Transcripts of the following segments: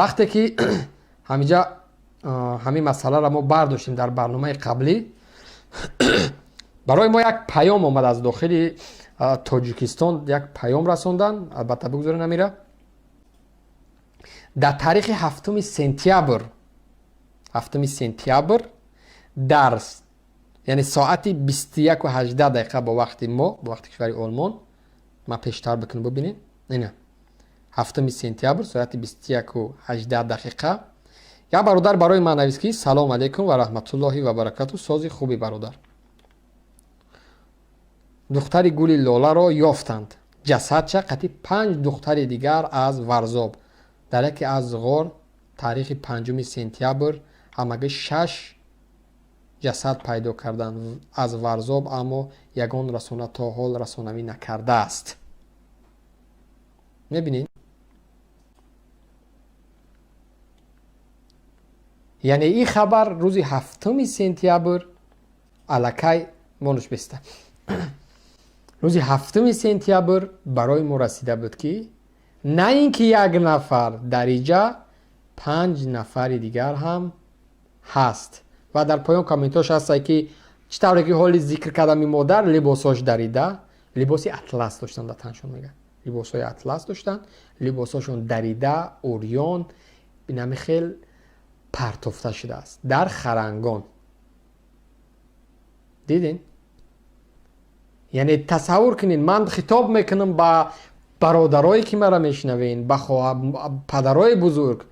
Вақте ки ҳамиҷа ҳамин масъаларо мо бардоштем дар барномаи қаблӣ, барои мо як паём омад аз дохили Тоҷикистон, як паём расонданд. Албатта, бигзорен амира. Дар таърихи 7 сентябр, 7 сентябр, дар яъне соати 21:18 дақиқа бо вақти мо, бо вақти кишвари Олмон, ман пештар бикунам, бибинед, ина 7 сентябр, соати 21:18 дақиқа як бародар барои ман навист, ки: «Салом алейкум ва раҳматуллоҳи ва баракату, сози хуби бародар, духтари гули лоларо ёфтанд, ҷасадча қати панҷ духтари дигар аз Варзоб дар яке аз ғор. Таърихи 5 сентябр ҳамагӣ шаш ҷасад пайдо карданд аз Варзоб, аммо ягон расона то ҳол расонавӣ накардааст». Мебинед, яъне ин хабар рӯзи 7 сентябр аллакай монуш беста, рӯзи 7 сентябр барои мо расида буд, ки на ин ки як нафар, дар иҷа панҷ нафари дигар ҳам ҳаст. Ва дар поён комментош ҳастае, ки чӣ тавре ки ҳоли зикр кардам, ин модар либосош дарида, либоси атлас доштанд дар таншон, мегӯяд, либосҳои атлас доштанд, либосҳошон дарида, урён, инами хел партофта шудааст дар Харангон. Дидин, яъне тасаввур кунед, ман хитоб мекунам ба бародарое, ки мара мешунавен, ба падарои бузург: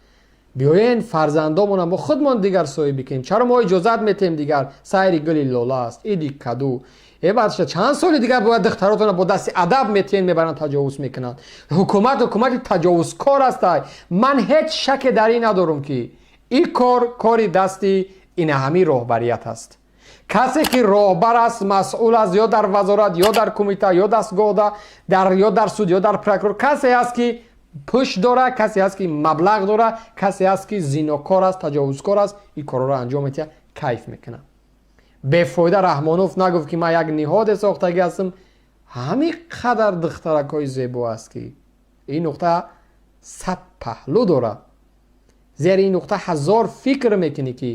биёен, фарзандомона мо худмон дигар соҳиб бикунем. Чаро мо иҷозат метиҳем дигар? Сайри гули лола аст, иди каду э бача, чанд соли дигар бояд духтаротона бо дасти адаб метиҳен, мебаранд, таҷовуз мекунанд? Ҳукумат ҳукумати таҷовузкор аст. Ман ҳеҷ шаке дар ин надорам, ки ин кор кори дасти ина ҳамин роҳбарият аст. Касе ки роҳбар аст, масъул аст, ё дар вазорат, ё дар кумита, ё дастгоҳда, ё дар суд, ё дар прокурор, касе аст, ки пушт дора, касе аст, ки маблағ дора, касе аст, ки зинокор аст, таҷовузкор аст, ин корҳоро анҷом медиҳад, кайф мекунад. Бефоида Раҳмонов нагуфт, ки ман як ниҳоде сохтагӣ ҳастам. Ҳамин қадар духтаракҳои зебо аст, ки ин нуқта сад паҳлӯ дорад. Зери ин нуқта ҳазор фикр мекунӣ, ки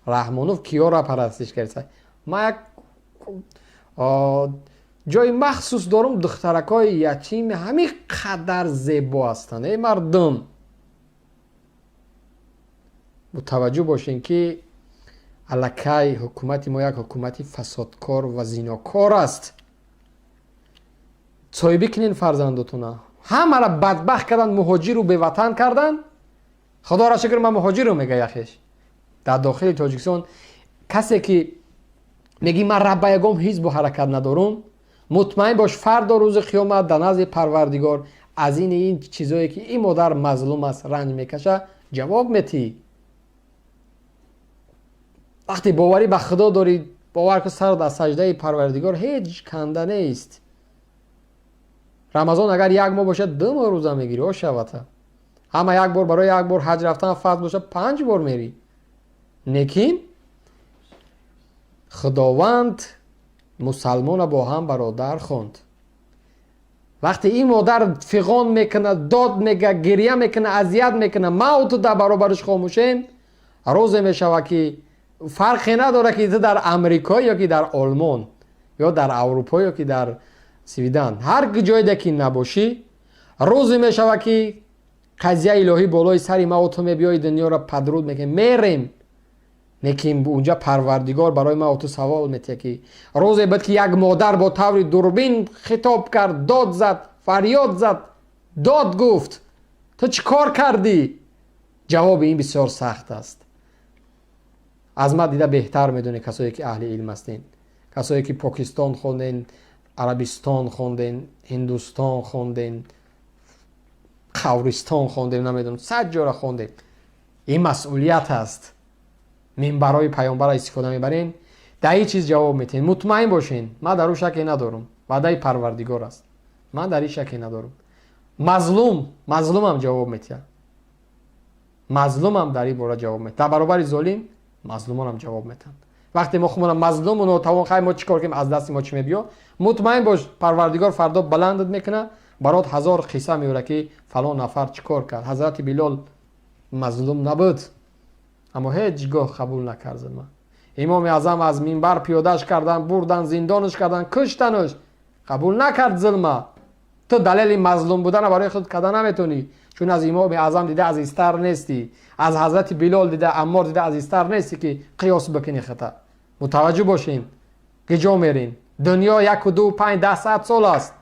Раҳмонов киёра парастиш кард. Ман як ҷои махсус дорум, духтаракҳои ятим ҳамин қадар зебо ҳастанд. Эй мардум, мутаваҷҷӯҳ бошем, ки аллакай ҳукумати мо як ҳукумати фасодкор ва зинокор аст. Соҳибӣ кунен фарзандотуна. Ҳамаро бадбахт карданд, муҳоҷиру беватан карданд. Худоро шукр, ман муҳоҷиру, мега яхеш. Дар дохили Тоҷикистон касе ки меги ман раб ба ягон ҳизбу ҳаракат надорум, мутмаин бош, фардо рӯзи қиёмат дар назди Парвардигор аз ин чизое, ки ин модар мазлум аст, ранҷ мекаша, ҷавоб метиҳӣ. Вақте боварӣ ба Худо дорӣ, бовар кун, сар дар саҷдаи Парвардигор ҳеҷ канда нест. Рамазон агар як моҳ бошад, 2 моҳ рӯза мегирӣ, ошавата. Ҳама як бор барои як бор ҳаҷ рафтан фарз бошад, панҷ бор мерӣ. Лекин Худованд мусалмона бо ҳам бародар хонд. Вақте ин модар фиғон мекунад, дод мега, гирья мекунад, азият мекунад, ма ту дар баробариш хомӯшем, рӯзе мешавад, ки фарқе надорад, ки ту дар Амрико ё ки дар Олмон, ё дар Аврупо, ё ки дар Свидан, ҳар ҷойде ки набошӣ, рӯзе мешавад, ки қазияи илоҳӣ болои сари ма ту мебиёи, дунёро падруд мекунем, мерем. Лекин унҷа Парвардигор барои ма ту савол метиҳад, ки рӯзе буд, ки як модар бо таври дурбин хитоб кард, дод зад, фарёд зад, дод гуфт, ту чӣ кор кардӣ? Ҷавоби ин бисёр сахт аст. Аз ман дида беҳтар медонед, касое ки аҳли илм ҳастен, касое ки Покистон хонден, Арабистон хонден, Ҳиндустон хонден, қавристон хондем, намедонам, сад ҷора хондем. Ин масъулият аст. Минбарҳои паёмбарро истифода мебарем, дар ҳеҷ чиз ҷавоб метиҳем. Мутмаин бошен, ман дар ӯ шаке надорам, ваъдаи Парвардигор аст, ман дар ин шаке надорам. Мазлум, мазлумам ҷавоб метиҳад, мазлумам дар ин бора ҷавоб метиҳад. Дар баробари золим мазлумонам ҷавоб метиҳанд. Вақте мо худмона мазлуму нотавон, хай, мо чӣ кор кунем, аз дасти мо чӣ мебиё, мутмаин бош, Парвардигор фардо баландат мекунад, барот ҳазор қисса меорад, ки фалон нафар чӣ кор кард. Ҳазрати Билол Мазлум набуд, аммо ҳеҷ гоҳ қабул накард зулма. Имоми Аъзам аз минбар пиёдаш кардан, бурдан, зиндонаш кардан, куштанаш, қабул накард зулма. Ту далели мазлум будана барои худ карда наметонӣ, чун аз Имоми Аъзам дида азизтар нестӣ, аз ҳазрати Билол дида, Аммор дида азизтар нестӣ, ки қиёс бикунӣ хата. Мутаваҷҷӯҳ бошем, киҷо мерем. Дунё 1, 2, 5, 10, 100 сол аст,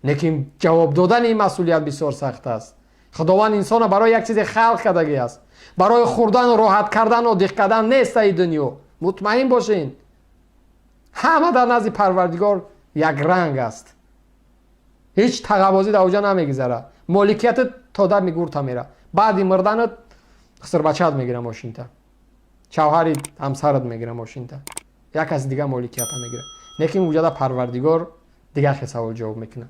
лекин ҷавоб додани ин масъулият бисёр сахт аст. Худованд инсонро барои як чизе халқ кардагӣ аст. Барои хӯрдану роҳат кардану диқ кардан нест аи дунё. Мутмаин бошен, ҳама дар назди Парвардигор якранг аст. Ҳеҷ тағабозӣ дар оҷа намегузарад. Моликиятат то дами гурта мера. Баъди мурданат хусурбачаат мегира мошинта, шавҳари ҳамсарат мегира мошинта, як каси дигар моликията мегира. Лекин уҷада Парвардигор дигар хел савол ҷавоб мекунад.